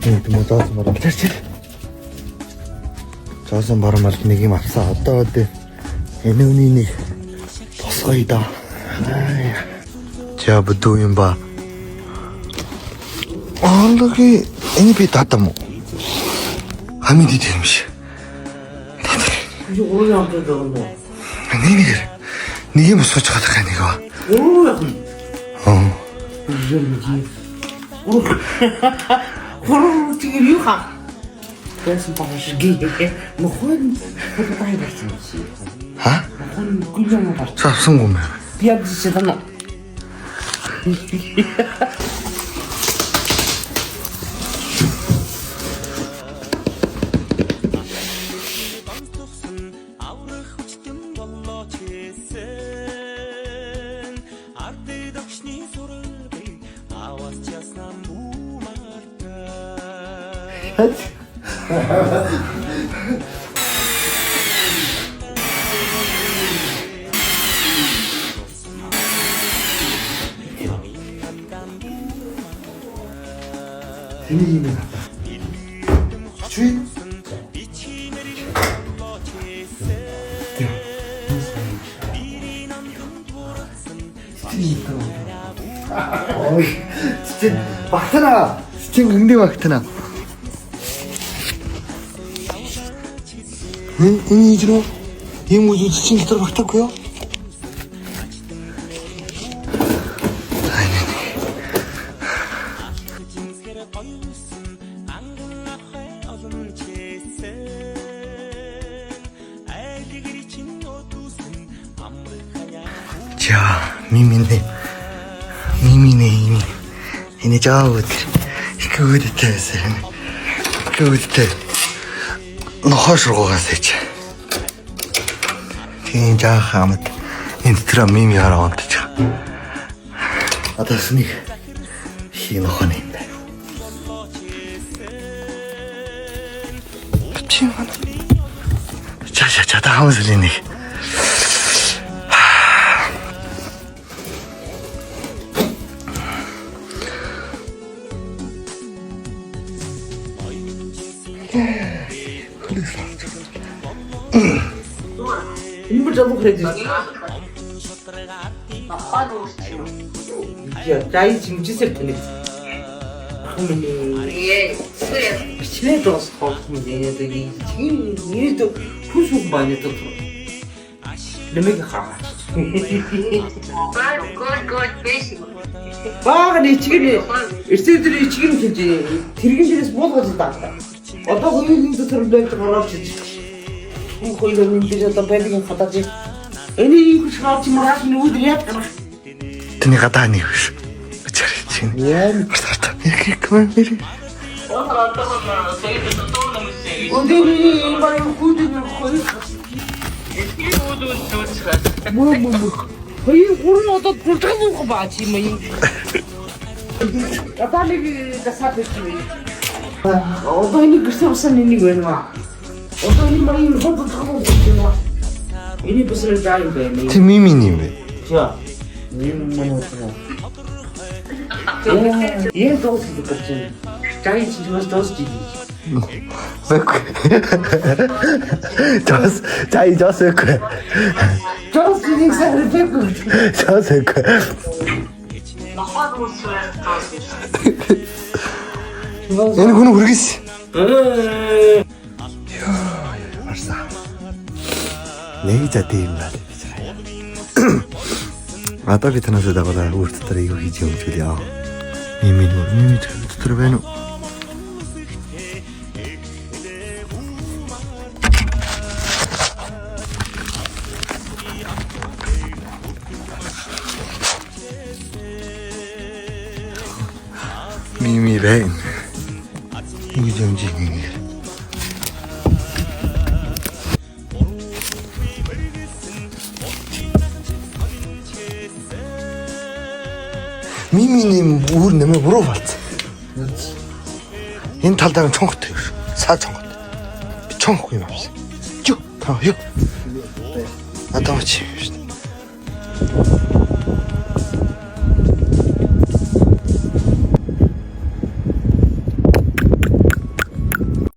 Юм зоосон бором чарч. Зоосон бором бол нэг юм авсан. Одоо одоо энэ үний нэг босгоё да. За бүдүү юм ба. Оологи энэ би татам уу? Хамгийн дид юм шиг. 95 юм даа. Нэг нэг нэг юм босгож байгаа нэг ба. Гурван яхан. Аа. Гурван тэгэр юу хаа? Байсан багш гээ. Нөхөн хөдөлгөөн гарсан. Ха? Нөхөн гүлэн гарсан. Авсангүй юм. Би яг жишээ нь. Тэний юм байна. Чи Ой, 진짜 막타나. 진짜 굉장히 막타나. 응, 응, 이주로. 이 뭐지, 지친 기타로 막타고요? За, миминэ. Миминэ ими. Энэ жаа өдөр. Их өөдтэй байсан. Их өөдтэй. Нохоо шургуугаас ич. Тийм жаахан амт. Энэ дотор мими хараа онтож байгаа. Одоо нэг хий нохоо юм байна. Чи маань. За за за та хамаас л нэг. Энэ бүр залуу хэрэг. Я дай чимжисэр тэнэг. Бичлээ дуус хоолт юм яа даа. Тийм нэрд хүс үг байна даа. Нэмэг хаа. Бага нэг чигээр эрсээ дээр ичгэн хэлж тэрэгэн дээрээс буулгаж даа. Одоо хоёулын дотор байж гараад чиж. Хүн хоёулын дээр одоо байдаг юм хадаж. Энэ их шаач маргааш нь үүдэр яад гарах. Тэний гадаа нэг биш. Чар чинь. Яа. Яг юм нэр. Өдөр энэ баг хүүдэн хоёр. Мө мө мө. Хоёр гурван одоо гурван мөн баа чи юм юм. Одоо нэг гасаад ирчих юм. Одоо энэ гэрсэн усан энийг байна. Одоо энэ маяг хот хот юм аа. Энэ бас л жаа юм байна. Тэ мими юм бэ? За. Юм мөн үү? Яа, доош гэж байна. Жаа чи бас доош жиг. Бэк. Жас, за жас эк. Доош жиг сар бэк. Жас эк. Энэ хүн хүргэс. Яа, барса. Нэг за тийм байна гэж байгаа. Одоо би танаас дагуулаа үр дотор юу хийж юм зүйл яа. Мими нүү, мими дотор байна уу? Мими байна. Ингэж юм жиг ингэ. Мими нэм үүр нэмээ буруу болцсон. Энэ талдаа чонхтой юм шүү. Саа чонхтой. Би чонхгүй юм авсан. Юу? Та юу? Одоо чи юм шүү.